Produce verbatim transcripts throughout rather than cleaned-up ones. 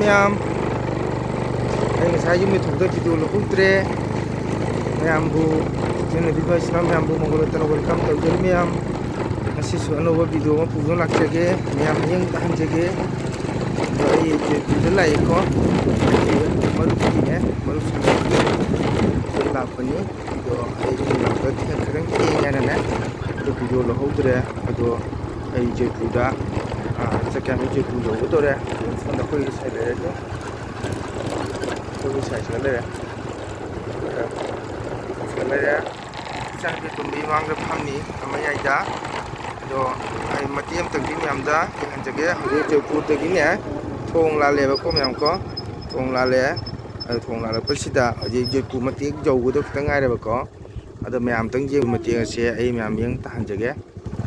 ꯃꯌꯥꯝ, ꯑꯩ ꯉꯁꯥꯏ ꯌꯨꯝꯗ ꯊꯣꯛꯇ ꯚꯤꯗꯤꯑꯣ ꯂꯧꯍꯧꯗ꯭ꯔꯦ꯫ ꯃꯌꯥꯝꯕꯨ, ꯏꯆꯟꯅꯨꯄꯤ ꯏꯆꯤꯟ ꯏꯅꯥꯎ ꯃꯌꯥꯝꯕꯨ ꯃꯪꯒꯣꯜ ꯇꯔꯥ welcome ꯇꯧꯖꯔꯤ ꯃꯌꯥꯝ꯫ ꯉꯁꯤꯁꯨ ꯑꯅꯧꯕ ꯚꯤꯗꯤꯑꯣ ꯑꯃ ꯄꯨꯗꯨꯅ ꯂꯥꯛꯆꯒꯦ, ꯃꯌꯥꯝ ꯃꯤꯠꯌꯦꯡ ꯇꯥꯍꯟꯖꯒꯦ꯫ ꯑꯗꯣ ꯑꯩ ꯖꯣꯏꯄꯨꯔꯗ ꯂꯥꯛꯑꯦꯀꯣ, ꯃꯔꯨꯞꯀꯤꯅꯦ, ꯃꯔꯨꯞꯁꯤꯡ ꯂꯥꯛꯄꯅꯤ꯫ ꯑꯗꯣ ꯑꯩ ꯈꯤꯇꯪ ꯊꯦꯡ-, ꯈꯤꯇꯪ ꯊꯦꯡꯉꯦꯅꯅꯦ, ꯑꯗꯣ ꯚꯤꯗꯤꯑꯣ ꯂꯧꯍꯧꯗ꯭ꯔꯦ꯫ ꯑꯗꯣ ꯑꯩ ꯖꯣꯏꯄꯨꯔꯗ, ꯑꯥ, ꯆꯠꯀꯦ ꯍꯥꯏꯕ, ꯖꯣꯏꯄꯨꯔ ꯌꯧꯒꯗꯧꯔꯦ꯫ ꯑꯗꯣ ꯁꯣꯝꯗ ꯑꯩꯈꯣꯏꯒꯤ ꯁꯥꯏ ꯂꯩꯔꯦ, ꯑꯗꯣ ꯑꯩꯈꯣꯏꯒꯤ ꯁꯥꯏꯁꯤꯗ ꯂꯩꯔꯦ꯫ ꯁꯤꯗ ꯂꯩꯔꯦ꯫ ꯏꯆꯥꯅꯨꯄꯤ ꯇꯨꯝꯕꯤ ꯃꯃꯥꯡꯗ ꯐꯝꯃꯤ ꯃꯌꯥꯏꯗ꯫ ꯑꯗꯣ ꯑꯩ ꯃꯇꯦꯛ ꯑꯃꯇꯪꯗꯤ ꯃꯌꯥꯝꯗ ꯌꯦꯡꯍꯟꯖꯒꯦ꯫ ꯍꯧꯖꯤꯛ ꯖꯣꯏꯄꯨꯔꯗꯒꯤꯅꯦ ꯊꯣꯡ ꯂꯥꯜꯂꯦꯕꯀꯣ ꯃꯌꯥꯝ ꯀꯣ꯫ ꯊꯣꯡ ꯂꯥꯜꯂꯦ꯫ ꯑꯗꯨ ꯊꯣꯡ ꯂꯥꯜꯂꯛꯄꯁꯤꯗ ꯍꯧꯖꯤꯛ ꯖꯣꯏꯄꯨꯔ ꯃꯇꯦꯛ ꯌꯧꯒꯗꯧ ꯈꯤꯇꯪ ꯉꯥꯏꯔꯦꯕꯀꯣ꯫ ꯑꯗꯣ ꯃꯌꯥꯝ ꯑꯝꯇꯪ ꯌꯦꯡꯕ ꯃꯇꯦꯛ ꯑꯁꯦ ꯑꯩ ꯃꯌꯥꯝ ꯌꯦꯡ ꯇꯥꯍꯟꯖꯒꯦ꯫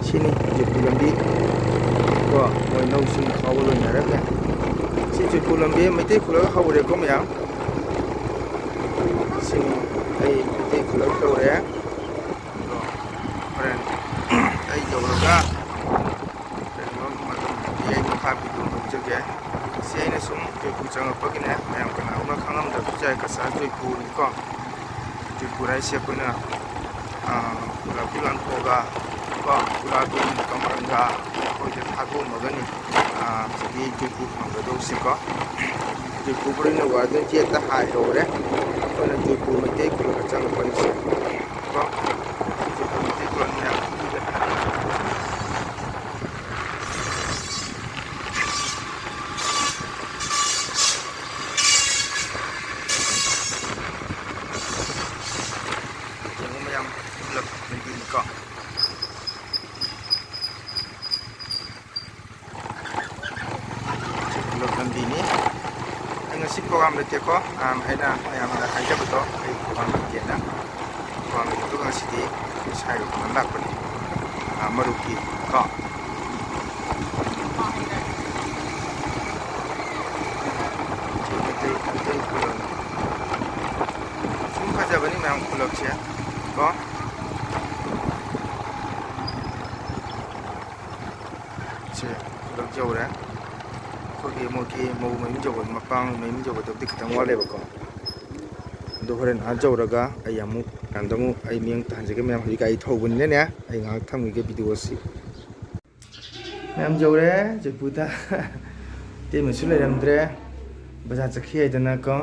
ꯁꯤꯅꯤ ꯖꯣꯏꯄꯨꯔ ꯂꯝꯕꯤ ꯀꯣ, ꯃꯣꯏ ꯂꯧꯁꯤꯡ ꯈꯥꯎꯕ ꯂꯣꯏꯅꯔꯝꯃꯦ꯫ ꯁꯤ ꯖꯣꯏꯄꯨꯔ ꯂꯝꯕꯤ ꯃꯩꯇꯩ ꯈꯨꯂꯛ ꯍꯧꯔꯦꯀꯣ ꯃꯌꯥꯝ꯫ ꯁꯤꯅꯤ ꯑꯩ ꯃꯩꯇꯩ ꯈꯨꯂꯛ ꯌꯧꯔꯦ꯫ ꯑꯗꯣ ꯍꯣꯔꯦꯟ ꯑꯩ ꯌꯧꯔꯒ ꯀꯩꯅꯣ, ꯃꯗꯨꯝ ꯑꯩ ꯃꯈꯥ ꯚꯤꯗꯤꯑꯣ ꯂꯧꯖꯒꯦ꯫ ꯁꯤ ꯑꯩꯅ ꯁꯨꯝ ꯖꯣꯏꯄꯨꯔ ꯆꯪꯉꯛꯄꯒꯤꯅꯦ, ꯃꯌꯥꯝ ꯀꯅꯥꯒꯨꯝꯕ ꯈꯪꯉꯝꯗꯕꯁꯨ ꯌꯥꯏ, ꯀꯆꯥ ꯖꯣꯏꯄꯨꯔꯅꯤꯀꯣ꯫ ꯖꯣꯏꯄꯨꯔ ꯍꯥꯏꯁꯦ ꯑꯩꯈꯣꯏꯅ, ꯑꯥ, ꯒꯨꯂꯥꯞ ꯂꯥꯟꯊꯣꯛꯑꯒ ꯀꯣ, ꯒꯨꯂꯥꯞ ꯀꯃꯔꯪꯒ ꯑꯩꯈꯣꯏꯗ ꯊꯥꯗꯣꯛꯑꯝꯃꯒꯅꯤ, ꯑꯥ, ꯍꯧꯖꯤꯛꯀꯤ ꯖꯣꯏꯄꯨꯔ ꯐꯪꯒꯗꯧꯁꯦꯀꯣ꯫ ꯖꯣꯏꯄꯨꯔ ꯕꯣꯔꯤꯅ ꯋꯥꯔꯗꯦꯟ ꯖꯦꯠꯇ ꯍꯥꯏꯍꯧꯔꯦ꯫ ꯑꯩꯈꯣꯏꯅ ꯖꯣꯏꯄꯨꯔ ꯃꯩꯇꯩ ꯈꯨꯂꯛꯇ ꯆꯪꯉꯛꯄꯅꯤꯁꯦ ꯀꯣ꯫ ꯖꯣꯏꯄꯨꯔ ꯃꯩꯇꯩ ꯈꯨꯂꯛꯅꯦ꯫ ꯌꯦꯡꯉꯨ ꯃꯌꯥꯝ, ꯄꯨꯂꯞ ꯂꯝꯕꯤꯅꯤꯀꯣ꯫ ꯁꯤ ꯄꯨꯂꯞ ꯂꯝꯕꯤꯅꯤ꯫ ꯑꯩ ꯉꯁꯤ ꯄ꯭ꯔꯣꯒ꯭ꯔꯥꯝ ꯂꯩꯇꯦꯀꯣ꯫ ꯑꯥ, ꯑꯩꯅ ꯃꯌꯥꯝꯗ ꯍꯥꯏꯖꯕꯗꯣ, ꯑꯩ ꯄ꯭ꯔꯣꯒ꯭ꯔꯥꯝ ꯂꯩꯇꯦꯅ꯫ ꯄ꯭ꯔꯣꯒ꯭ꯔꯥꯝ ꯂꯩꯇꯕꯗꯣ ꯉꯁꯤꯗꯤ ꯏꯁꯥꯒꯤ ꯋꯥꯈꯜ ꯂꯥꯛꯄꯅꯤ꯫ ꯑꯥ, ꯃꯔꯨꯞꯀꯤ ꯀꯣ꯫ ꯃꯩꯇꯩ, ꯃꯩꯇꯩ ꯈꯨꯂꯛ꯫ ꯁꯨꯝ ꯐꯖꯕꯅꯤ ꯃꯌꯥꯝ ꯈꯨꯂꯛꯁꯦ ꯀꯣ꯫ ꯁꯦ, ꯈꯨꯂꯛ ꯌꯧꯔꯦ꯫ ꯑꯩꯈꯣꯏꯒꯤ ꯃꯣꯏꯒꯤ ꯃꯧ ꯃꯌꯨꯝ ꯌꯧꯕ, ꯃꯄꯥꯡ ꯃꯌꯨꯝ ꯌꯧꯒꯗꯕꯗꯤ ꯈꯤꯇꯪ ꯋꯥꯠꯂꯦꯕꯀꯣ꯫ ꯑꯗꯣ ꯍꯣꯔꯦꯟ ꯑꯥ ꯌꯧꯔꯒ ꯑꯩ ꯑꯃꯨꯛ ꯃꯌꯥꯝꯗ ꯑꯃꯨꯛ ꯑꯩ ꯃꯤꯠꯌꯦꯡ ꯇꯥꯍꯟꯖꯒꯦ꯫ ꯃꯌꯥꯝ ꯍꯧꯖꯤꯛ ꯒꯥꯔꯤ ꯊꯧꯕꯅꯤꯅꯅꯦ, ꯑꯩ ꯉꯥꯏꯍꯥꯛ ꯊꯝꯈꯤꯒꯦ ꯚꯤꯗꯤꯑꯣꯁꯤ꯫ ꯃꯌꯥꯝ ꯌꯧꯔꯦ ꯖꯣꯏꯄꯨꯔꯗ꯫ ꯏꯇꯩꯃꯁꯨ ꯂꯩꯔꯝꯗ꯭ꯔꯦ, ꯕꯖꯥꯔ ꯆꯠꯈꯤ ꯍꯥꯏꯗꯅꯀꯣ꯫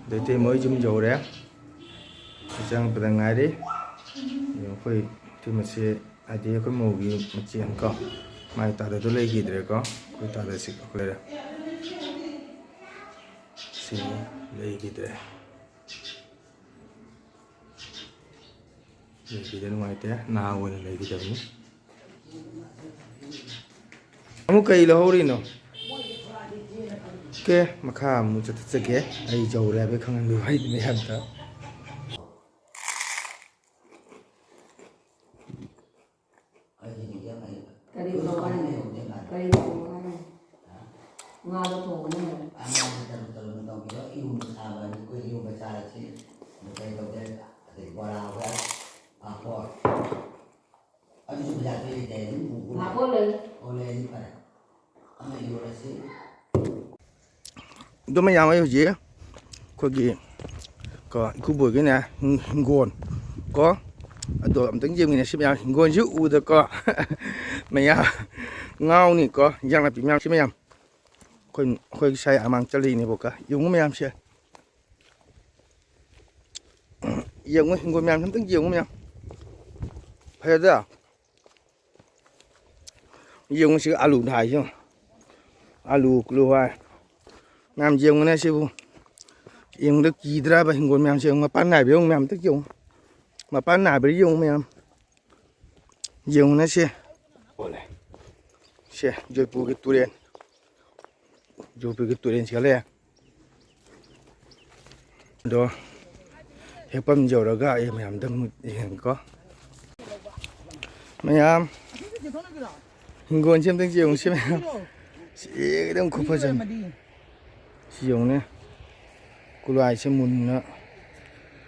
ꯑꯗꯣ ꯏꯇꯩꯃ ꯍꯣꯏ ꯌꯨꯝ ꯌꯧꯔꯦ꯫ ꯑꯩ ꯆꯪꯉꯛꯄꯗ ꯉꯥꯏꯔꯤ꯫ ꯑꯗꯣ ꯑꯩꯈꯣꯏ ꯏꯇꯩꯃꯁꯦ, ꯍꯥꯏꯗꯤ ꯑꯩꯈꯣꯏ ꯃꯧꯒꯤ ꯃꯆꯦꯅꯤꯀꯣ, ꯃꯥꯒꯤ ꯇꯥꯗꯗꯣ ꯂꯩꯈꯤꯗ꯭ꯔꯦꯀꯣ꯫ ꯑꯩꯈꯣꯏ ꯇꯥꯗꯁꯤ ꯑꯩꯈꯣꯏ ꯂꯩꯔꯦ꯫ ꯁꯤ ꯂꯩꯈꯤꯗ꯭ꯔꯦ꯫ ꯂꯩꯈꯤꯗ꯭ꯔꯦ, ꯅꯨꯡꯉꯥꯏꯇꯦ꯫ ꯅꯍꯥ ꯑꯣꯏꯅ ꯂꯩꯈꯤꯗꯕꯅꯤ꯫ ꯑꯃꯨꯛ ꯀꯩ ꯂꯧꯍꯧꯔꯤꯅꯣ? ꯑꯣꯀꯦ, ꯃꯈꯥ ꯑꯃꯨꯛ ꯆꯠꯊꯠꯆꯒꯦ꯫ ꯑꯩ ꯌꯧꯔꯦ ꯍꯥꯏꯕ ꯈꯪꯍꯟꯕꯤꯌꯨ ꯍꯥꯏꯗꯤ ꯃꯌꯥꯝꯗ꯫ ꯀꯔꯤ ꯇꯧ ꯍꯥꯏꯅꯣ? ꯀꯔꯤ ꯇꯧ ꯍꯥꯏꯅꯣ? ꯉꯥꯗꯣ ꯊꯣꯡꯉꯅꯤ ꯍꯥꯏꯔꯦ꯫ ꯑꯉꯥꯡꯁꯦ ꯇꯔꯨ ꯇꯔꯨꯅ ꯇꯧꯕꯤꯔꯣ꯫ ꯏꯔꯣꯟꯕ ꯁꯥꯕ ꯍꯥꯏꯗꯤ ꯑꯩꯈꯣꯏ ꯏꯔꯣꯟꯕ ꯆꯥꯔꯁꯤ꯫ ꯑꯗꯨ ꯀꯔꯤ ꯇꯧꯒꯦ? ꯑꯗꯩ ꯕꯣꯔꯥ ꯍꯧꯔꯦ꯫ ꯄꯥꯐꯣꯔ꯫ ꯑꯗꯨꯁꯨ ꯕꯖꯥꯔꯗ ꯂꯩꯇꯦ꯫ ꯑꯗꯨꯝ ꯄꯨ-, ꯄꯨ-, ꯄꯥꯐꯣꯔ ꯂꯩ꯫ ꯑꯣ, ꯂꯩꯔꯗꯤ ꯐꯔꯦ꯫ ꯑꯃ ꯌꯣꯜꯂꯁꯤ꯫ ꯑꯗꯨ ꯃꯌꯥꯝ ꯑꯩ ꯍꯧꯖꯤꯛ ꯑꯩꯈꯣꯏꯒꯤ ꯀꯣ, ꯏꯀꯨꯕꯣꯏꯒꯤꯅꯦ, ꯍꯤꯡ-, ꯍꯤꯡꯒꯣꯜ ꯀꯣ, ꯑꯗꯣ ꯑꯝꯇꯪ ꯌꯦꯡꯃꯤꯟꯅꯁꯤ ꯃꯌꯥꯝ꯫ ꯍꯤꯡꯒꯣꯜꯁꯤ ꯎꯕꯗꯀꯣ ꯃꯌꯥꯝ ꯉꯥꯎꯅꯤꯀꯣ, ꯏꯟꯖꯥꯡ ꯅꯥꯄꯤ ꯃꯌꯥꯝꯁꯤ ꯃꯌꯥꯝ꯫ ꯑꯩꯈꯣꯏ, ꯑꯩꯈꯣꯏꯒꯤ ꯁꯥꯏ ꯑꯃꯥꯡ ꯆꯠꯂꯤꯅꯦꯕꯀꯣ, ꯌꯦꯡꯉꯨ ꯃꯌꯥꯝꯁꯦ꯫ ꯌꯦꯡꯉꯨ, ꯍꯤꯡꯒꯣꯜ ꯃꯌꯥꯝꯁꯦ ꯑꯝꯇꯪ ꯌꯦꯡꯉꯨ ꯃꯌꯥꯝ꯫ ꯐꯖꯗ꯭ꯔꯥ? ꯌꯦꯡꯉꯨ ꯁꯤ ꯑꯂꯨ ꯊꯥꯏꯁꯤ ꯌꯦꯡꯉꯨ꯫ ꯑꯂꯨ ꯀꯂꯨ ꯍꯥꯏ꯫ ꯃꯌꯥꯝ ꯌꯦꯡꯉꯨꯅꯦ ꯁꯤꯕꯨ꯫ ꯌꯦꯡꯕꯗ ꯀꯤꯗ꯭ꯔꯕ ꯍꯤꯡꯒꯣꯜ ꯃꯌꯥꯝꯁꯦ ꯌꯦꯡꯉꯨ꯫ ꯃꯄꯥꯟ ꯅꯥꯏꯕ ꯌꯦꯡꯉꯨ ꯃꯌꯥꯝ ꯑꯝꯇ ꯌꯦꯡꯉꯨ꯫ ꯃꯄꯥꯟ ꯅꯥꯏꯕ꯭ꯔꯥ ꯌꯦꯡꯉꯨ ꯃꯌꯥꯝ꯫ ꯌꯦꯡꯉꯨꯅꯦ ꯁꯤ꯫ ꯑꯣꯜꯂꯦ꯫ ꯁꯦ ꯖꯣꯏꯄꯨꯔꯒꯤ ꯇꯨꯔꯦꯟ꯫ ꯖꯣꯏꯄꯨꯔꯒꯤ ꯇꯨꯔꯦꯟ ꯆꯦꯜꯂꯦ꯫ ꯑꯗꯣ ꯍꯦꯛꯐꯝ ꯌꯧꯔꯒ ꯑꯩ ꯃꯌꯥꯝꯗ ꯑꯃꯨꯛ ꯌꯦꯡꯉꯦꯀꯣ꯫ ꯃꯌꯥꯝ ꯍꯤꯡꯒꯣꯜꯁꯦ ꯑꯝꯇꯪ ꯌꯦꯡꯉꯨꯁꯤ ꯃꯌꯥꯝ꯫ ꯁꯤ ꯑꯗꯨꯝ ꯈꯨꯐꯖ ꯑꯃ꯫ ꯁꯤ ꯌꯦꯡꯉꯨꯅꯦ꯫ ꯀꯨꯂꯥꯏꯁꯦ ꯃꯨꯟꯅ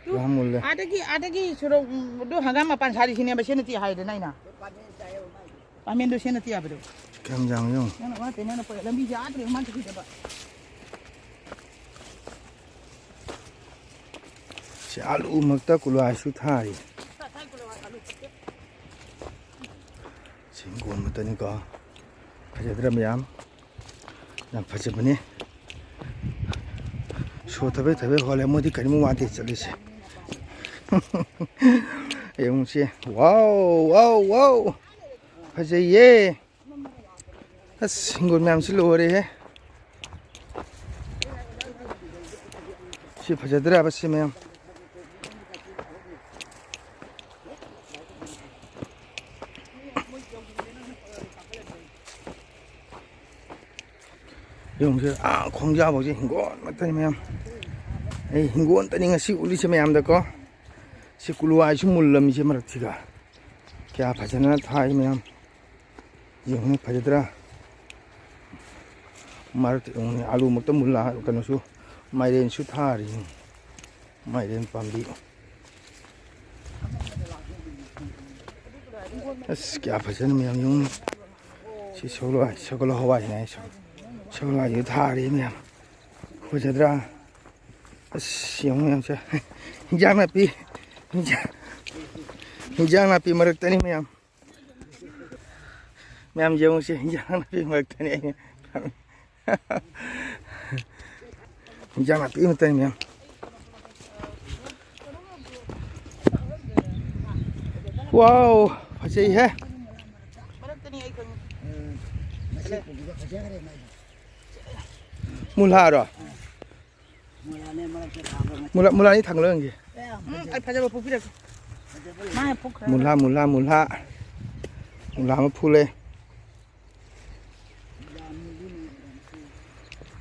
ꯄꯨꯔꯥ ꯃꯨꯜꯂꯦ꯫ ꯑꯥꯗꯒꯤ, ꯑꯥꯗꯒꯤ ꯁꯣꯔꯣꯛ, ꯎꯝ, ꯑꯗꯨ ꯍꯪꯒꯥꯝ ꯃꯄꯥꯟ ꯁꯥꯔꯤꯁꯤꯅꯦꯕ ꯁꯤ ꯅꯠꯇꯦ ꯍꯥꯏꯗꯅ ꯑꯩꯅ꯫ ꯄꯥꯃꯦꯟꯗꯣ ꯁꯤ ꯅꯠꯇꯦ ꯍꯥꯏꯕꯗꯣ꯫ ꯌꯥꯝ ꯌꯥꯝ ꯌꯦꯡꯉꯨ꯫ ꯅꯪꯅ ꯋꯥꯠꯇꯦ, ꯅꯪꯅ ꯄꯨꯔꯛꯑꯦ꯫ ꯂꯝꯕꯤꯁꯦ ꯑꯥ ꯇꯧꯔꯦ, ꯃꯥ ꯆꯠꯈꯤꯗꯕ꯫ ꯁꯤ ꯑꯥꯂꯨꯃꯛꯇ ꯀꯨꯂꯥꯏꯁꯨ ꯊꯥꯔꯤ꯫ ꯁꯤ ꯍꯤꯡꯒꯣꯜ ꯃꯛꯇꯅꯤꯀꯣ꯫ ꯐꯖꯗ꯭ꯔꯥ ꯃꯌꯥꯝ? ꯌꯥꯝ ꯐꯖꯕꯅꯤ꯫ ꯁꯣ ꯊꯕꯦ ꯊꯕꯦ ꯍꯣꯜꯂꯦ꯫ ꯃꯣꯏꯗꯤ ꯀꯔꯤꯝ ꯋꯥꯗꯦ ꯆꯠꯂꯤꯁꯦ꯫ ꯌꯦꯡꯉꯨꯁꯦ꯫ ꯋꯥꯎ, ꯋꯥꯎ, ꯋꯥꯎ! ꯐꯖꯩꯌꯦ꯫ ꯑꯁ, ꯍꯤꯡꯒꯣꯜ ꯃꯌꯥꯝꯁꯤ ꯂꯣꯏꯔꯦꯍꯦ꯫ ꯁꯤ ꯐꯖꯗ꯭ꯔꯕ ꯁꯤ ꯃꯌꯥꯝ? ꯌꯦꯡꯉꯨꯁꯦ, ꯑꯥ, ꯈꯣꯡꯖꯥꯕꯧꯁꯦ ꯍꯤꯡꯒꯣꯜ ꯉꯥꯛꯇꯅꯤ ꯃꯌꯥꯝ꯫ ꯑꯩ ꯍꯤꯡꯒꯣꯜꯗꯅꯤ ꯉꯁꯤ ꯎꯠꯂꯤꯁꯦ ꯃꯌꯥꯝꯗꯀꯣ꯫ ꯁꯤ ꯀꯨꯂꯨꯋꯥꯏꯁꯨ ꯃꯨꯜꯂꯝꯃꯤꯁꯦ ꯃꯔꯛꯁꯤꯒ꯫ ꯀꯌꯥ ꯐꯖꯅ ꯊꯥꯏ ꯃꯌꯥꯝ꯫ ꯌꯦꯡꯉꯨꯅꯦ, ꯐꯖꯗ꯭ꯔꯥ? ꯃꯔꯛꯇ ꯌꯦꯡꯉꯨꯅꯦ, ꯑꯥꯂꯨꯃꯛꯇ ꯃꯨꯜꯂꯥ, ꯀꯩꯅꯣꯁꯨ, ꯃꯥꯏꯔꯦꯟꯁꯨ ꯊꯥꯔꯤ꯫ ꯃꯥꯏꯔꯦꯟ ꯄꯥꯝꯕꯤ꯫ ꯑꯁ, ꯀꯌꯥ ꯐꯖꯅ ꯃꯌꯥꯝ ꯌꯦꯡꯉꯨꯅꯦ꯫ ꯁꯤ ꯁꯒꯣꯜ ꯍꯋꯥꯏ, ꯁꯒꯣꯜ ꯍꯋꯥꯏꯅꯦ ꯍꯥꯏꯁꯦ꯫ ꯁꯒꯣꯜ ꯍꯋꯥꯏꯁꯨ ꯊꯥꯔꯤ ꯃꯌꯥꯝ꯫ ꯐꯖꯗ꯭ꯔꯥ? ꯑꯁ, ꯌꯦꯡꯉꯨ ꯃꯌꯥꯝꯁꯦ꯫ ꯍꯤꯟꯖꯥꯡ ꯅꯥꯄꯤ, ꯍꯤꯟꯖꯥꯡ, ꯍꯤꯟꯖꯥꯡ ꯅꯥꯄꯤ ꯃꯔꯛꯇꯅꯤ ꯃꯌꯥꯝ꯫ ꯃꯌꯥꯝ ꯌꯦꯡꯉꯨꯁꯦ, ꯍꯤꯟꯖꯥꯡ ꯅꯥꯄꯤ ꯃꯔꯛꯇꯅꯤ ꯑꯩꯅ꯫ ꯍꯤꯟꯖꯥꯡ ꯅꯥꯄꯤ ꯃꯔꯛꯇꯅꯤ ꯃꯌꯥꯝ꯫ ꯋꯥꯎ, ꯐꯖꯩꯍꯦ꯫ ꯃꯨꯂꯥꯔꯣ? ꯃꯨꯂꯥ, ꯃꯨꯂꯥꯅꯤ ꯊꯥꯡꯒꯠꯂꯣ ꯌꯦꯡꯒꯦ꯫ ꯎꯝ, ꯑꯩ ꯐꯖꯕ ꯐꯨꯛꯄꯤꯔꯛꯀꯦ꯫ ꯃꯥꯅ ꯐꯨꯛꯈ꯭ꯔꯦ꯫ ꯃꯨꯂꯥ, ꯃꯨꯂꯥ, ꯃꯨꯂꯥ꯫ ꯃꯨꯂꯥ ꯑꯃ ꯐꯨꯂꯦ꯫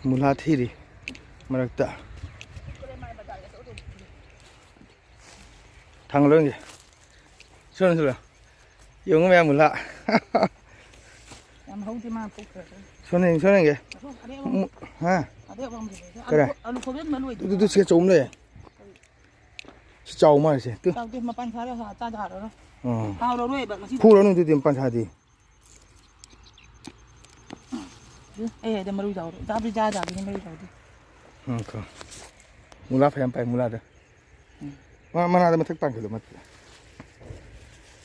ꯃꯨꯂꯥ ꯊꯤꯔꯤ ꯃꯔꯛꯇ꯫ ꯊꯥꯡꯒꯠꯂꯣ ꯌꯦꯡꯒꯦ꯫ ꯁꯣꯝꯗ, ꯁꯣꯝꯗ꯫ ꯌꯦꯡꯉꯨ ꯃꯌꯥꯝ ꯃꯨꯂꯥ꯫ ꯌꯥꯝ ꯍꯧꯗꯦ, ꯃꯥ ꯐꯨꯛꯈ꯭ꯔꯦ꯫ ꯁꯣꯝꯗ ꯌꯦꯡ, ꯁꯣꯝꯗ ꯌꯦꯡꯒꯦ꯫ ꯑꯁꯣꯝ ꯑꯔꯦꯕ ꯃꯨ-, ꯍꯥ? ꯑꯔꯦꯕ ꯑꯃ ꯂꯩꯔꯦ꯫ ꯀꯔꯥꯏ? ꯑꯂꯨ, ꯑꯂꯨ ꯈꯣꯕꯦꯟ ꯃꯔꯨ ꯑꯣꯏꯗꯦ꯫ ꯑꯗꯨ, ꯑꯗꯨ ꯁꯤ ꯑꯆꯧꯕ ꯑꯃ ꯂꯩꯌꯦ꯫ ꯁꯤ ꯆꯥꯎ ꯃꯥꯜꯂꯦ ꯁꯦ꯫ ꯇꯨ꯫ ꯆꯥꯎꯗꯦ, ꯃꯄꯥꯟ ꯁꯥꯔ ꯆꯥ-, ꯆꯥꯊꯔꯔꯣꯏ꯫ ꯑꯥ꯫ ꯍꯥꯎꯔꯔꯣꯏꯕ ꯉꯁꯤ꯫ ꯐꯨꯔꯅꯨ ꯑꯗꯨꯗꯤ ꯃꯄꯥꯟ ꯁꯥꯗꯤ꯫ ꯑꯦ, ꯑꯗ ꯃꯔꯨ ꯌꯥꯎꯔꯦ꯫ ꯆꯥꯕꯗꯤ ꯆꯥ ꯆꯥꯕꯅꯤ, ꯃꯔꯨ ꯌꯥꯎꯗꯦ꯫ ꯎꯝ, ꯀꯣ꯫ ꯃꯨꯂꯥ ꯐꯅꯌꯥꯝ ꯄꯥꯏ, ꯃꯨꯂꯥꯗ꯫ ꯎꯝ꯫ ꯃꯥ-, ꯃꯅꯥꯗ ꯃꯊꯛ ꯄꯥꯟꯈꯠꯂꯣ, ꯃꯊꯛ꯫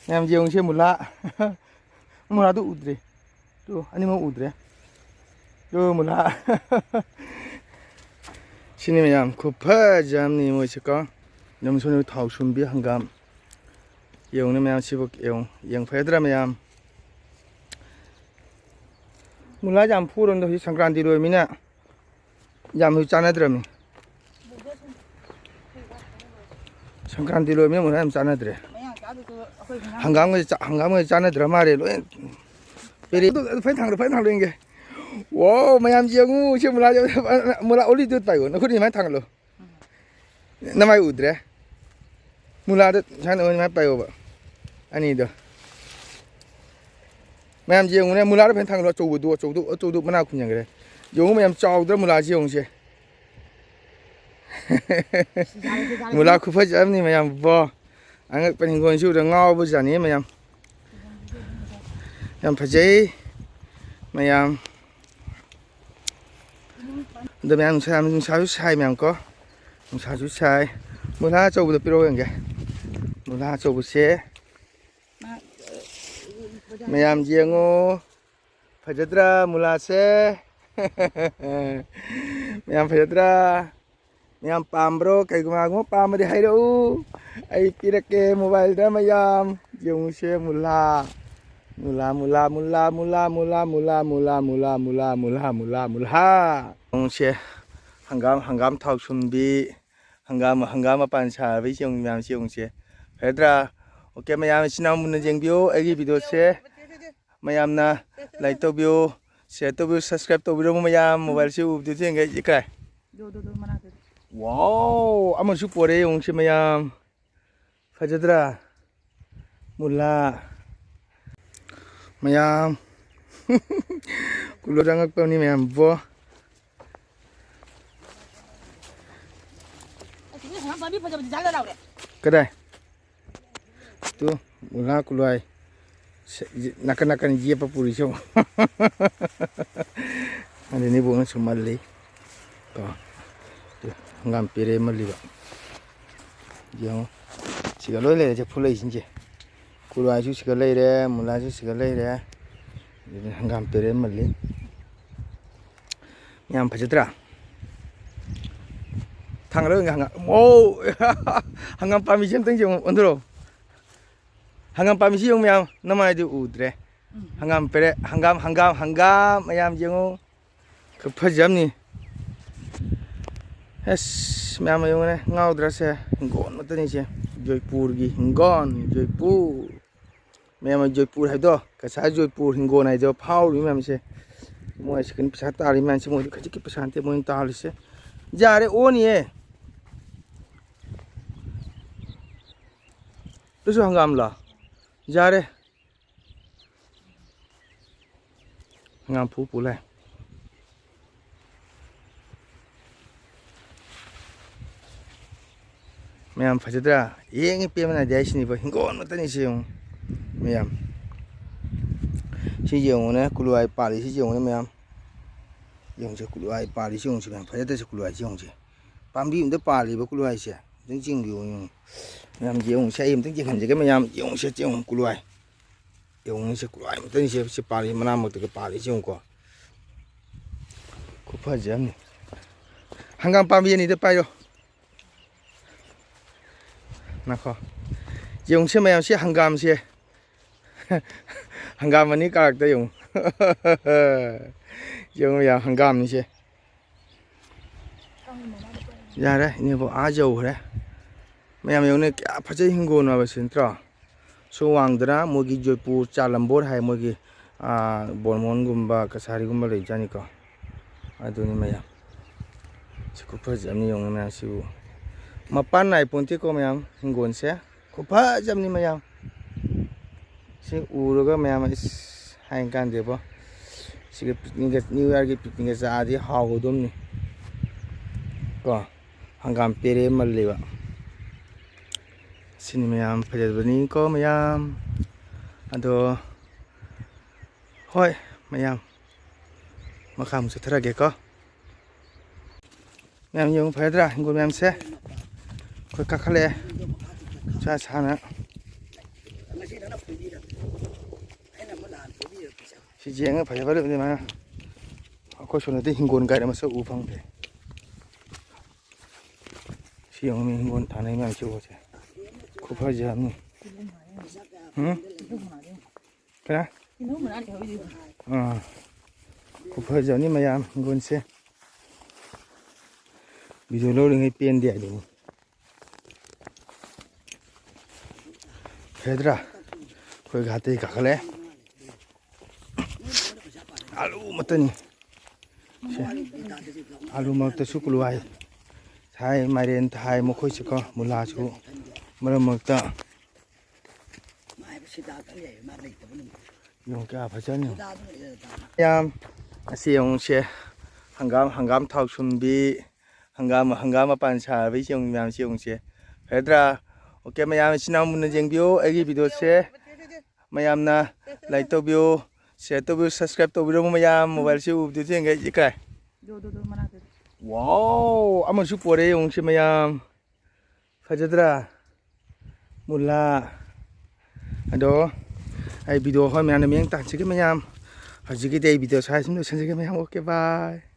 ꯃꯌꯥꯝ ꯌꯦꯡꯉꯨꯁꯦ, ꯃꯨꯂꯥ꯫ ꯃꯨꯂꯥꯗꯨ ꯎꯗ꯭ꯔꯦ꯫ ꯇꯨ, ꯑꯅꯤꯃꯛ ꯎꯗ꯭ꯔꯦ꯫ ꯇꯨ, ꯃꯨꯂꯥ꯫ ꯁꯤꯅꯤ ꯃꯌꯥꯝ, ꯈꯨꯐꯖ ꯑꯃꯅꯤ ꯃꯣꯏꯁꯦ ꯀꯣ꯫ ꯌꯦꯡꯉꯨ, ꯁꯣꯝꯗ ꯊꯥꯎ ꯁꯨꯝꯕꯤ ꯍꯪꯒꯥꯝ꯫ ꯌꯦꯡꯉꯨꯅꯦ ꯃꯌꯥꯝ, ꯁꯤꯕꯨ ꯌꯦꯡꯉꯨ꯫ ꯌꯦꯡ ꯐꯖꯗ꯭ꯔꯥ ꯃꯌꯥꯝ? ꯃꯨꯂꯥꯁꯦ ꯌꯥꯝ ꯐꯨꯔꯨꯅꯨꯗ, ꯍꯧꯖꯤꯛ ꯁꯪꯀ꯭ꯔꯥꯟꯇꯤ ꯂꯣꯏꯃꯤꯅ ꯌꯥꯝ ꯍꯧꯖꯤꯛ ꯆꯥꯟꯅꯗ꯭ꯔꯕꯅꯤ꯫ ꯁꯪꯀ꯭ꯔꯥꯟꯇꯤ ꯂꯣꯏꯃꯤꯅ ꯃꯨꯂꯥ ꯌꯥꯝ ꯆꯥꯟꯅꯗ꯭ꯔꯦ꯫ ꯃꯌꯥꯡ ꯆꯥꯗꯨꯁꯨ ꯑꯩꯈꯣꯏ ꯍꯪꯒꯥꯝ ꯍꯪꯒꯥꯝꯒ ꯆꯥ-, ꯍꯪꯒꯥꯝꯒ ꯆꯥꯟꯅꯗ꯭ꯔ ꯃꯥꯜꯂꯦ ꯂꯣꯏ꯫ ꯄꯦꯔꯦ꯫ ꯑꯗꯨ, ꯑꯗꯨ ꯐꯖꯅ ꯊꯥꯡꯒꯠꯂꯨ, ꯐꯖꯅ ꯊꯥꯡꯒꯠꯂꯨ ꯌꯦꯡꯒꯦ꯫ ꯋꯥꯎ, ꯃꯌꯥꯝ ꯌꯦꯡꯉꯨ, ꯁꯤ ꯃꯨꯂꯥ, ꯃꯨꯂꯥ ꯑꯣꯂꯤꯗꯨ ꯄꯥꯏꯌꯣ, ꯅꯈꯨꯠ ꯑꯗꯨꯃꯥꯏꯅ ꯊꯥꯡꯒꯠꯂꯨ꯫ ꯅꯃꯥꯏ ꯎꯗ꯭ꯔꯦ꯫ ꯃꯨꯂꯥꯗ ꯁꯨꯃꯥꯏꯅ ꯑꯗꯨꯃꯥꯏꯅ ꯄꯥꯏꯌꯣꯕ꯫ ꯑꯅꯤꯗꯣ꯫ ꯃꯌꯥꯝ ꯌꯦꯡꯉꯨꯅꯦ, ꯃꯨꯂꯥꯗ ꯐꯖꯅ ꯊꯥꯡꯒꯠꯂꯣ, ꯑꯆꯧꯕꯗꯨ, ꯑꯆꯧꯕꯗꯨ, ꯑꯆꯧꯕꯗꯨ ꯃꯅꯥ ꯈꯨꯟꯖꯟꯈ꯭ꯔꯦ꯫ ꯌꯦꯡꯉꯨ ꯃꯌꯥꯝ, ꯆꯥꯎꯗ꯭ꯔꯥ ꯃꯨꯂꯥꯁꯤ ꯌꯦꯡꯉꯨꯁꯦ꯫ ꯃꯨꯂꯥ ꯈꯨꯐꯖ ꯑꯃꯅꯤ ꯃꯌꯥꯝ ꯕꯣ꯫ ꯑꯉꯛꯄꯅꯤ, ꯍꯤꯡꯒꯣꯜꯁꯤ ꯎꯕꯗ ꯉꯥꯎꯕꯖꯥꯠꯅꯤ ꯃꯌꯥꯝ꯫ ꯌꯥꯝ ꯐꯖꯩ ꯃꯌꯥꯝ꯫ ꯑꯗꯣ ꯃꯌꯥꯝ ꯅꯨꯡꯁꯥ ꯌꯥꯝ, ꯅꯨꯡꯁꯥꯁꯨ ꯁꯥꯏ ꯃꯌꯥꯝ ꯀꯣ꯫ ꯅꯨꯡꯁꯥꯁꯨ ꯁꯥꯏ꯫ ꯃꯨꯂꯥ ꯑꯆꯧꯕꯗꯣ ꯄꯤꯔꯛꯑꯣ ꯌꯦꯡꯒꯦ꯫ ꯃꯨꯂꯥ ꯑꯆꯧꯕꯁꯦ꯫ ꯃꯌꯥꯝ ꯌꯦꯡꯉꯣ꯫ ꯐꯖꯗ꯭ꯔꯥ ꯃꯨꯂꯥꯁꯦ? ꯃꯌꯥꯝ ꯐꯖꯗ꯭ꯔꯥ? ꯃꯌꯥꯝ ꯄꯥꯝꯕ꯭ꯔꯣ? ꯀꯩꯒꯨꯝꯕ ꯄꯥꯝꯃꯗꯤ ꯍꯥꯏꯔꯛꯎ꯫ ꯑꯩ ꯄꯤꯔꯛꯀꯦ ꯃꯣꯕꯥꯏꯜꯗ ꯃꯌꯥꯝ꯫ ꯌꯦꯡꯉꯨꯁꯦ ꯃꯨꯂꯥ꯫ ꯃꯨꯂꯥ, ꯃꯨꯂꯥ, ꯃꯨꯂꯥ꯫ ꯌꯦꯡꯉꯨꯁꯦ ꯍꯪꯒꯥꯝ, ꯍꯪꯒꯥꯝ ꯊꯥꯎ ꯁꯨꯝꯕꯤ, ꯍꯪꯒꯥꯝ, ꯍꯪꯒꯥꯝ ꯃꯄꯥꯟ ꯁꯥꯕꯤ ꯌꯦꯡꯉꯨ ꯃꯌꯥꯝꯁꯦ ꯌꯦꯡꯉꯨꯁꯦ꯫ ꯐꯖꯗ꯭ꯔꯥ? ꯑꯣꯀꯦ, ꯃꯌꯥꯝ ꯏꯆꯤꯟ ꯏꯅꯥꯎ ꯃꯨꯟꯅ ꯌꯦꯡꯕꯤꯌꯨ ꯑꯩꯒꯤ ꯚꯤꯗꯤꯑꯣꯁꯦ꯫ ꯃꯌꯥꯝꯅ like ꯇꯧꯕꯤꯌꯨ, share ꯇꯧꯕꯤꯌꯨ, subscribe ꯇꯧꯕꯤꯔꯝꯃꯨ ꯃꯌꯥꯝ꯫ ꯃꯣꯕꯥꯏꯜꯁꯤ ꯎꯕꯗꯨ ꯊꯦꯡꯒꯩ ꯏꯀꯥꯏ꯫ ꯗꯣ, ꯗꯣ, ꯗꯣ, ꯃꯅꯥꯛꯇ꯫ ꯋꯥꯎ! ꯑꯃꯁꯨ ꯄꯣꯔꯦ ꯌꯦꯡꯉꯨꯁꯤ ꯃꯌꯥꯝ꯫ ꯐꯖꯗ꯭ꯔꯥ? ꯃꯨꯂꯥ꯫ ꯃꯌꯥꯝ꯫ ꯀꯨꯂꯣ ꯆꯪꯉꯛꯄꯅꯤ ꯃꯌꯥꯝ ꯕꯣ꯫ ꯑꯁ, ꯍꯪꯒꯥꯝ ꯄꯥꯝꯕꯤ ꯐꯖꯕꯗꯤ ꯖꯥꯠ ꯖꯥꯠ ꯂꯥꯎꯔꯦ꯫ ꯀꯗꯥꯏ? ꯇꯨ, ꯃꯨꯂꯥ ꯀꯨꯂꯥꯏ꯫ ꯁꯦ, ꯅꯥꯀꯟ ꯅꯥꯀꯟ ꯌꯦꯞꯄ ꯄꯨꯔꯤꯁꯦ ꯌꯦꯡꯉꯣ꯫ ꯑꯗꯨꯅꯤ ꯏꯕꯣꯛꯅ ꯁꯨꯝ ꯃꯜꯂꯤ꯫ ꯀꯣ꯫ ꯍꯪꯒꯥꯝ ꯄꯦꯔꯦ ꯃꯜꯂꯤꯕ꯫ ꯌꯦꯡꯉꯣ꯫ ꯁꯤꯒ ꯂꯣꯏ ꯂꯩꯔꯦ ꯐꯨꯂꯩꯁꯤꯡꯁꯦ꯫ ꯀꯨꯂꯥꯏꯁꯨ ꯁꯤꯒ ꯂꯩꯔꯦ, ꯃꯨꯂꯥꯁꯨ ꯁꯤꯒ ꯂꯩꯔꯦ꯫ ꯑꯗꯨꯅ ꯍꯪꯒꯥꯝ ꯄꯦꯔꯦ ꯃꯜꯂꯤ꯫ ꯌꯥꯝ ꯐꯖꯗ꯭ꯔꯥ? ꯊꯥꯡꯒꯠꯂꯒ ꯍꯪꯒꯥꯝ, ꯑꯣ! ꯍꯪꯒꯥꯝ ꯄꯥꯝꯕꯤꯁꯦ ꯑꯝꯇꯪ ꯌꯦꯡꯉꯣ, ꯑꯣꯟꯊꯣꯔꯛꯑꯣ꯫ ꯍꯪꯒꯥꯝ ꯄꯥꯝꯕꯤꯁꯤ ꯌꯦꯡꯉꯨ ꯃꯌꯥꯝ, ꯅꯃꯥꯏꯗꯨ ꯎꯗ꯭ꯔꯦ꯫ ꯍꯪꯒꯥꯝ ꯄꯦꯔꯦ, ꯍꯪꯒꯥꯝ, ꯍꯪꯒꯥꯝ, ꯍꯪꯒꯥꯝ ꯃꯌꯥꯝ ꯌꯦꯡꯉꯨ꯫ ꯈꯨꯐꯖ ꯑꯃꯅꯤ꯫ ꯑꯁ, ꯃꯌꯥꯝ ꯌꯦꯡꯉꯨꯅꯦ, ꯉꯥꯎꯗ꯭ꯔꯥ ꯁꯦ? ꯍꯤꯡꯒꯣꯜ ꯃꯛꯇꯅꯤ ꯁꯦ꯫ ꯖꯣꯏꯄꯨꯔꯒꯤ ꯍꯤꯡꯒꯣꯜ, ꯖꯣꯏꯄꯨꯔ꯫ ꯃꯌꯥꯝ ꯖꯣꯏꯄꯨꯔ ꯍꯥꯏꯗꯣ, ꯀꯁꯥꯔ ꯖꯣꯏꯄꯨꯔ ꯍꯤꯡꯒꯣꯜ ꯍꯥꯏꯗꯣ ꯐꯥꯎꯔꯤꯕ ꯃꯌꯥꯝꯁꯦ꯫ ꯃꯣꯏ ꯑꯁꯤ ꯀꯩꯅꯣ ꯄꯩꯁꯥ ꯇꯥꯜꯂꯤ ꯃꯌꯥꯝꯁꯦ, ꯃꯣꯏꯗꯤ ꯈꯖꯤꯛꯀꯤ ꯄꯩꯁꯥ ꯅꯠꯇꯦ ꯃꯣꯏꯅ ꯇꯥꯜꯂꯤꯁꯦ꯫ ꯌꯥꯔꯦ, ꯑꯣꯟꯅꯤꯌꯦ꯫ ꯑꯗꯨꯁꯨ ꯍꯪꯒꯥꯝꯂꯣ? ꯌꯥꯔꯦ꯫ ꯍꯪꯒꯥꯝ ꯐꯨ ꯄꯨ ꯂꯥꯛꯑꯦ꯫ ꯃꯌꯥꯝ ꯐꯖꯗ꯭ꯔꯥ? ꯌꯦꯡꯉꯤ ꯄꯦꯟꯕ ꯅꯥꯏꯗꯦ ꯍꯥꯏꯁꯤꯅꯤꯕ꯫ ꯍꯤꯡꯒꯣꯜ ꯃꯛꯇꯅꯤ ꯁꯤ ꯌꯦꯡꯉꯨ ꯃꯌꯥꯝ꯫ ꯁꯤ ꯌꯦꯡꯉꯨꯅꯦ, ꯀꯨꯂꯨꯋꯥꯏ ꯄꯥꯜꯂꯤ ꯁꯤ ꯌꯦꯡꯉꯨꯅꯦ ꯃꯌꯥꯝ꯫ ꯌꯦꯡꯉꯨꯁꯦ, ꯀꯨꯂꯨꯋꯥꯏ ꯄꯥꯜꯂꯤꯁꯤ ꯌꯦꯡꯉꯨꯁꯦ ꯃꯌꯥꯝ, ꯐꯖꯗ꯭ꯔꯁꯦ ꯀꯨꯂꯨꯋꯥꯏꯁꯤ ꯌꯦꯡꯉꯨꯁꯦ꯫ ꯄꯥꯝꯕꯤ ꯑꯝꯗ ꯄꯥꯜꯂꯤꯕ ꯀꯨꯂꯨꯋꯥꯏꯁꯦ ꯑꯝꯇꯪ ꯆꯤꯡꯕꯤꯌꯨ ꯌꯦꯡꯉꯨ꯫ ꯃꯌꯥꯝ ꯌꯦꯡꯉꯨꯁꯦ, ꯑꯩ ꯑꯝꯇꯪ ꯌꯦꯡꯍꯟꯖꯒꯦ ꯃꯌꯥꯝ, ꯌꯦꯡꯉꯨꯁꯦ, ꯌꯦꯡꯉꯨ ꯀꯨꯂꯨꯋꯥꯏ꯫ ꯌꯦꯡꯉꯨꯁꯦ, ꯀꯨꯂꯨꯋꯥꯏ ꯑꯝꯇꯪꯁꯦ, ꯁꯤ ꯄꯥꯜꯂꯤ, ꯃꯅꯥ ꯃꯔꯛꯇꯒ ꯄꯥꯜꯂꯤꯁꯤ ꯌꯦꯡꯉꯨꯀꯣ꯫ ꯈꯨꯐꯖ ꯑꯃꯅꯤ꯫ ꯍꯪꯒꯥꯝ ꯄꯥꯝꯕꯤ ꯑꯅꯤꯗ ꯄꯥꯏꯌꯣ꯫ ꯅꯈꯣ꯫ ꯌꯦꯡꯉꯨꯁꯦ ꯃꯌꯥꯝ, ꯁꯤ ꯍꯪꯒꯥꯝꯁꯦ꯫ ꯍꯪꯒꯥꯝ ꯑꯅꯤ ꯀꯥꯔꯛꯇ ꯌꯦꯡꯉꯨ꯫ ꯌꯦꯡꯉꯨ ꯃꯌꯥꯝ, ꯍꯪꯒꯥꯝꯅꯤꯁꯦ꯫ ꯌꯥꯔꯦ, ꯏꯅꯦꯕꯣꯛ ꯑꯥ ꯌꯧꯈ꯭ꯔꯦ꯫ ꯃꯌꯥꯝ ꯌꯦꯡꯉꯨꯅꯦ, ꯀꯌꯥ ꯐꯖꯩ ꯍꯤꯡꯒꯣꯜꯅꯣ ꯍꯥꯏꯕꯁꯤ ꯅꯠꯇ꯭ꯔꯣ? ꯁꯣꯝ ꯋꯥꯡꯗꯅ ꯃꯣꯏꯒꯤ ꯖꯣꯏꯄꯨꯔ ꯆꯥꯂꯝꯕꯣꯔ ꯍꯥꯏ, ꯃꯣꯏꯒꯤ, ꯑꯥ, ꯕꯣꯔꯃꯣꯟꯒꯨꯝꯕ ꯀꯁꯥꯔꯤꯒꯨꯝꯕ ꯂꯩꯕꯖꯥꯠꯅꯤꯀꯣ꯫ ꯑꯗꯨꯅꯤ ꯃꯌꯥꯝ꯫ ꯁꯤ ꯈꯨꯐꯖ ꯑꯃ ꯌꯦꯡꯉꯨ ꯃꯌꯥꯝ ꯁꯤꯕꯨ꯫ ꯃꯄꯥꯟ ꯅꯥꯏ ꯄꯣꯟꯇꯦꯀꯣ ꯃꯌꯥꯝ, ꯍꯤꯡꯒꯣꯜꯁꯦ꯫ ꯈꯨꯐꯖ ꯑꯃꯅꯤ ꯃꯌꯥꯝ꯫ ꯁꯤ ꯎꯔꯒ ꯃꯌꯥꯝ ꯏꯁ ꯍꯥꯏ ꯀꯥꯟꯗꯦꯕꯣ꯫ ꯁꯤꯒ ꯄꯤꯛꯅꯤꯛꯀ, ꯅ꯭ꯌꯨ ꯌꯥꯔꯒꯤ ꯄꯤꯛꯅꯤꯛꯀ ꯆꯥꯔꯗꯤ ꯍꯥꯎꯒꯗꯧꯅꯤ꯫ ꯀꯣ꯫ ꯍꯪꯒꯥꯝ ꯄꯦꯔꯦ ꯃꯜꯂꯦꯕ꯫ ꯁꯤꯅꯤ ꯃꯌꯥꯝ, ꯐꯖꯕꯅꯤꯀꯣ ꯃꯌꯥꯝ꯫ ꯑꯗꯣ ꯍꯣꯏ ꯃꯌꯥꯝ, ꯃꯈꯥ ꯑꯃꯨꯛ ꯆꯠꯊꯔꯒꯦꯀꯣ꯫ ꯃꯌꯥꯝ ꯌꯦꯡꯉꯨ, ꯐꯔꯗ꯭ꯔꯥ? ꯍꯤꯡꯒꯣꯜ ꯃꯌꯥꯝꯁꯦ ꯑꯩꯈꯣꯏ ꯀꯥꯈꯠꯂꯛꯑꯦ, ꯁꯥ ꯁꯥꯅ꯫ ꯁꯤ ꯌꯦꯡꯉ ꯐꯖꯕ ꯂꯩꯕꯅꯤ ꯃꯥ꯫ ꯑꯩꯈꯣꯏ ꯁꯣꯝꯗꯗꯤ ꯍꯤꯡꯒꯣꯜ ꯀꯥꯏꯔꯦ, ꯃꯁꯛ ꯎ ꯐꯪꯗꯦ꯫ ꯁꯤ ꯌꯦꯡꯉꯨ, ꯃꯤ ꯍꯤꯡꯒꯣꯜ ꯊꯥꯅꯩ ꯃꯌꯥꯝꯁꯤ ꯎꯁꯦ꯫ ꯈꯨꯐꯖ ꯑꯃꯅꯤ꯫ ꯎꯝ? ꯀꯅꯥ? ꯑꯥ꯫ ꯈꯨꯐꯖꯅꯤ ꯃꯌꯥꯝ ꯍꯤꯡꯒꯣꯜꯁꯦ꯫ ꯚꯤꯗꯤꯑꯣ ꯂꯧꯔꯤꯉꯩ ꯄꯦꯟꯗꯦ ꯍꯥꯏꯗꯨꯅꯤ꯫ ꯐꯦꯗ꯭ꯔꯥ? ꯑꯩꯈꯣꯏ ꯘꯥꯇꯤ ꯀꯥꯈꯠꯂꯦ꯫ ꯑꯥꯂꯨ ꯃꯛꯇꯅꯤ꯫ ꯁꯦ꯫ ꯑꯥꯂꯨ ꯃꯔꯛꯇꯁꯨ ꯀꯨꯂꯨꯋꯥꯏ ꯊꯥꯏ, ꯃꯥꯏꯔꯦꯟ ꯊꯥꯏ, ꯃꯈꯣꯏꯁꯨꯀꯣ, ꯃꯨꯂꯥꯁꯨ ꯃꯔꯛ ꯃꯔꯛꯇ꯫ ꯌꯦꯡꯉꯨ ꯀꯌꯥ ꯐꯖꯅꯤ꯫ ꯌꯥꯝ ꯑꯁꯤ ꯌꯦꯡꯉꯨꯁꯦ꯫ ꯍꯪꯒꯥꯝ, ꯍꯪꯒꯥꯝ ꯊꯥꯎ ꯁꯨꯝꯕꯤ, ꯍꯪꯒꯥꯝ, ꯍꯪꯒꯥꯝ ꯃꯄꯥꯟ ꯁꯥꯕꯤ ꯌꯦꯡꯉꯨ ꯃꯌꯥꯝꯁꯤ ꯌꯦꯡꯉꯨꯁꯦ꯫ ꯐꯔꯗ꯭ꯔꯥ? ꯑꯣꯀꯦ, ꯃꯌꯥꯝ ꯏꯆꯤꯟ ꯏꯅꯥꯎ ꯃꯨꯟꯅ ꯌꯦꯡꯕꯤꯌꯨ ꯑꯩꯒꯤ ꯚꯤꯗꯤꯑꯣꯁꯦ꯫ ꯃꯌꯥꯝꯅ like ꯇꯧꯕꯤꯌꯨ, share ꯇꯧꯕꯤꯌꯨ, subscribe ꯇꯧꯕꯤꯔꯝꯃꯨ ꯃꯌꯥꯝ꯫ ꯃꯣꯕꯥꯏꯜꯁꯤ ꯎꯕꯗꯨꯗꯤ ꯌꯦꯡꯒꯦ ꯏꯀꯥꯏ꯫ ꯗꯣ, ꯗꯣ, ꯗꯣ, ꯃꯅꯥꯛꯇ꯫ ꯋꯥꯎ! ꯑꯃꯁꯨ ꯄꯣꯔꯦ ꯌꯦꯡꯉꯨꯁꯤ ꯃꯌꯥꯝ꯫ ꯐꯖꯗ꯭ꯔꯥ? ꯃꯨꯂꯥ꯫ ꯑꯗꯣ ꯑꯩ ꯚꯤꯗꯤꯑꯣ ꯍꯣꯏ ꯃꯌꯥꯝꯅ ꯃꯤꯠꯌꯦꯡ ꯇꯥꯍꯟꯁꯤꯒꯦ ꯃꯌꯥꯝ꯫ ꯍꯧꯖꯤꯛꯀꯤꯗꯤ ꯑꯩ ꯚꯤꯗꯤꯑꯣ ꯁ꯭ꯋꯥꯏ ꯁꯨꯝ ꯂꯣꯏꯁꯤꯟꯖꯒꯦ ꯃꯌꯥꯝ꯫ Okay, bye꯫